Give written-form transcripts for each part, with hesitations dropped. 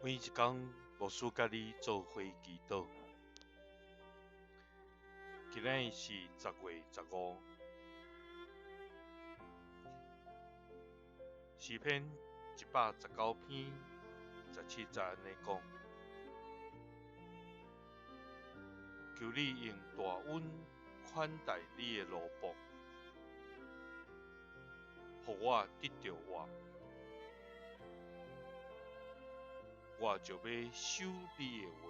每一工，牧師佮你做伙祈禱。今仔日是10月15，詩篇119篇17節按呢講：求你用大恩款待你的奴僕，予我得著活。我就欲守你的話。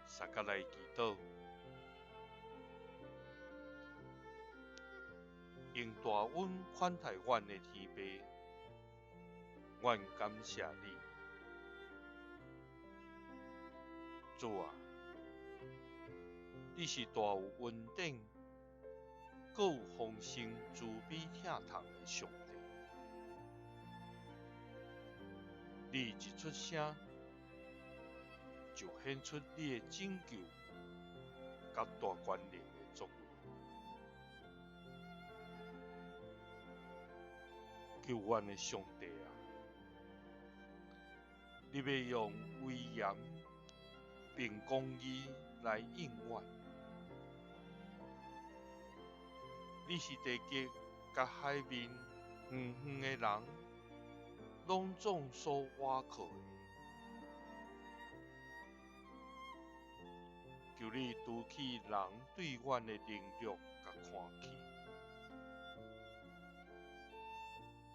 相佮來祈禱，用大恩款待阮的天父，阮感謝你，主啊，你是大有恩典，閣有豐盛慈悲疼痛的上帝。你一出聲，就顯出你的拯救佮大權能的作為。救阮的上帝啊，你欲用威嚴並公義來應阮。你是地極佮海面遠遠的人，攏總所倚靠的。求你除去人對阮的凌辱佮看輕，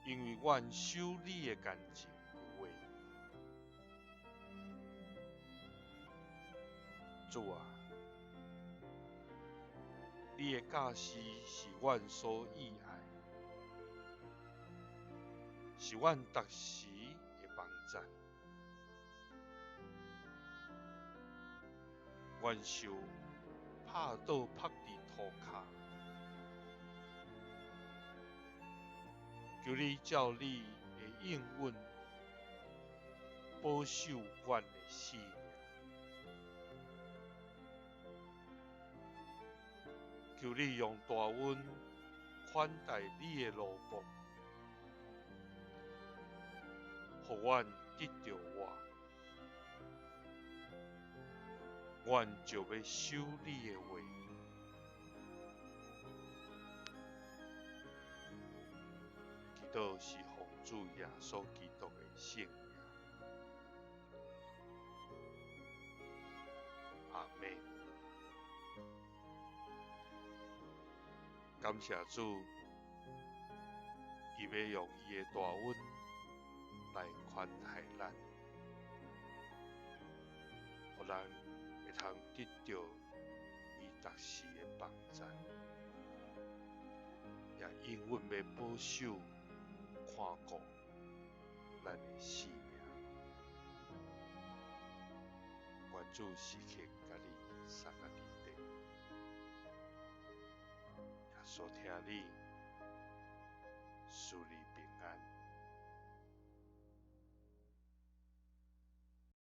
因為阮守你的乾淨的話。主啊，你的教示是阮所喜愛，是阮逐時的幫贊。阮受拍倒曝佇塗跤，求你照你的應允保守阮的性命。求你用大恩款待你的奴僕，予阮得著活，阮就欲守你的話。祈禱是奉主耶穌基督的聖名。阿們。感謝主，伊欲用伊的大恩來寬待咱，予咱會通得著伊逐時的幫贊，也永遠欲保守看顧咱的性命。願主時刻佮你相佮佇底。耶穌疼你，賜你